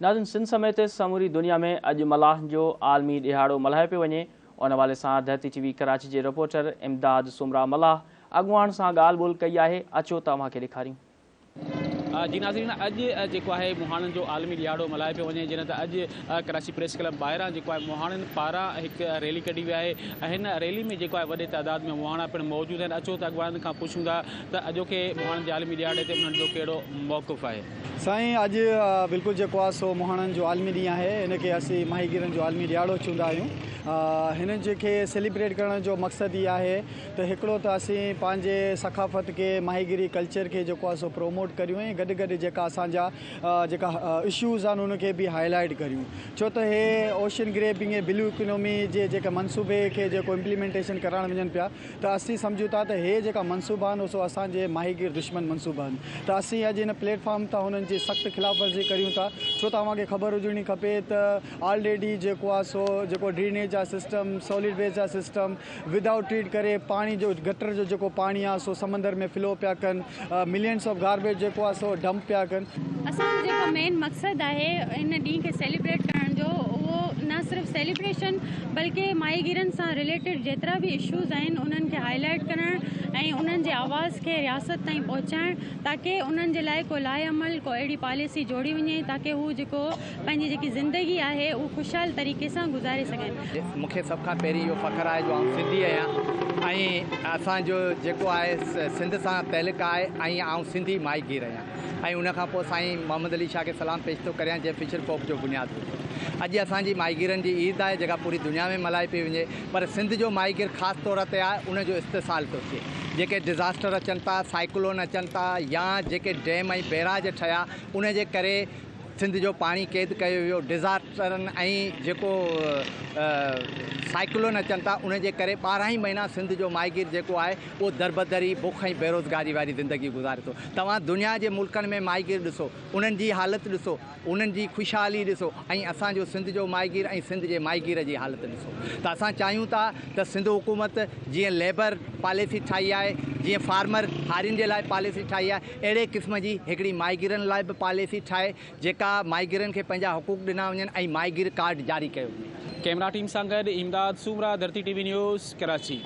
ناظرين سنڌ سميت سموري دنيا ۾ اڄ ملاحن جو عالمي ڏهاڙو ملهايو پيو وڃي. ان حوالي سان ڌرتي ٽي وي ڪراچي جي رپورٽر امداد سومرا ملاح اڳواڻ سان ڳالهه ٻولهه ڪئي آهي، اچو ته اوهان کي ڏيکاريون. جي ناظرين اڄ جيڪو آهي مهاڻن جو عالمي ڏهاڙو ملهايو پيو وڃي جڏهن ته اڄ ڪراچي پريس ڪلب ٻاهران جيڪو آهي مهاڻن پاران هڪ ريلي ڪڍي وئي آهي ۽ هن ريلي ۾ جيڪو آهي وڏي تعداد ۾ مهاڻا پڻ موجود آهن اچو ته اڳواڻن کان پڇون ٿا ته اڄوڪي مهاڻن جي عالمي ڏهاڙي تي انهن جو ڪهڙو موقف آهي. سائين اڄ بلڪل جيڪو آهي سو مهاڻن جو عالمي ڏينهن آهي ان کي اسين ماهيگيرن جو عالمي ڏهاڙو چوندا آهيون هنن جي کي سيليبريٽ ڪرڻ جو مقصد هي آهي ته هڪڙو ته اسين پنهنجي ثقافت کي ماهيگيري ڪلچر کي جيڪو آهي سو پروموٽ ڪريون ۽ گڏ گڏ جيڪا اسان جا جيڪا اشوز آهن ان کي به هائي لائيٽ ڪريون ڇو ته هي اوشن گريبنگ ۽ بلو اڪنومي جي جيڪا منصوبي کي جيڪو امپليمينٽيشن ڪرائڻ وڃن پيا ته اسين سمجهون ٿا ته هي جيڪا منصوبا آهن سو اسان جي ماهيگير دشمن منصوبا آهن ته اسين اڄ هن پليٽ فارم تان هنن جي سخت خلاف ورزي ڪريون ٿا ڇو ته اوهان کي خبر هجڻي کپي ته آلريڊي جيڪو آهي سو جيڪو ڊرينيج جا سسٽم سالڊ ويسٽ جا سسٽم ودائوٽ ٽريٽ ڪري پاڻي جو گٽر جو جيڪو پاڻي آهي سو سمندر ۾ فلو پيا ڪن ملينس آف گاربيج جيڪو آهي سو ڊمپ پيا ڪن. اسان جو جيڪو مين مقصد آهي ان ڏينهن کي سيليبريٽ ڪرڻ جو اهو نه صرف سيليبريشن بلڪه ماهيگيرن سان رليٽيڊ جيترا به اشوز آهن انهن کي هائي لائيٽ ڪرڻ ۽ انهن جي آواز کي رياست تائين پهچائڻ تاڪه انهن جي لاء ڪو لائحه عمل ڪو اهڙي پاليسي جوڙي وڃي تاڪه هو جيڪو پنهنجي جيڪي زندگي آهي اهو خوشحال طريقي سان گذاري سگهن. مون کي سڀ کان پهرين اهو فخر آهي جو آئون سنڌي آهيان ۽ اسان جو جيڪو آهي سنڌ سان تعلق آهي ۽ آئون سنڌي ماهيگير آهيان ۽ ان کان پوء سائين محمد علي شاهه کي سلام پيش ٿو ڪريان جنهن فشر فوڪ جو بنياد وڌو. اڄ اسان جي ماهيگيرن جي عيد آهي جيڪا پوري دنيا ۾ ملهائي پئي وڃي پر سنڌ جو ماهيگير خاص طور تي آهي ان جو استحصال ٿو ٿئي جيڪي ڊزاسٽر اچن ٿا سائيڪلون اچن ٿا يا جيڪي ڊيم ۽ بيراج ٺهيا ان جي ڪري سنڌ جو پاڻي قيد ڪيو ويو، ڊزاسٽرن ۽ جيڪو سائيڪلون اچن ٿا ان جي ڪري 12 ئي مهينا سنڌ جو ماهيگير جيڪو آهي اهو دربدري، بک ۽ بيروزگاري واري زندگي گذاري ٿو. توهان دنيا جي ملڪن ۾ ماهيگير ڏسو، انهن جي حالت ڏسو، انهن جي خوشحالي ڏسو ۽ اسان جو سنڌ جو ماهيگير ۽ سنڌ جي ماهيگير جي حالت ڏسو ته اسان چاهيون ٿا ته سنڌ حڪومت جيئن ليبر پاليسي ٺاهي آهي، جيئن فارمر هارين جي لاء پاليسي ٺاهي آهي، اهڙي قسم جي هڪڙي ماهيگيرن لاء به پاليسي ٺاهي جيڪا ماهيگيرن کي پنهنجا حقوق ڏنا وڃن ۽ ماهيگير ڪارڊ جاري ڪيو وڃي. ڪئميرا ٽيم سان گڏ Imdad Soomra, Dharti T V news, Karachi.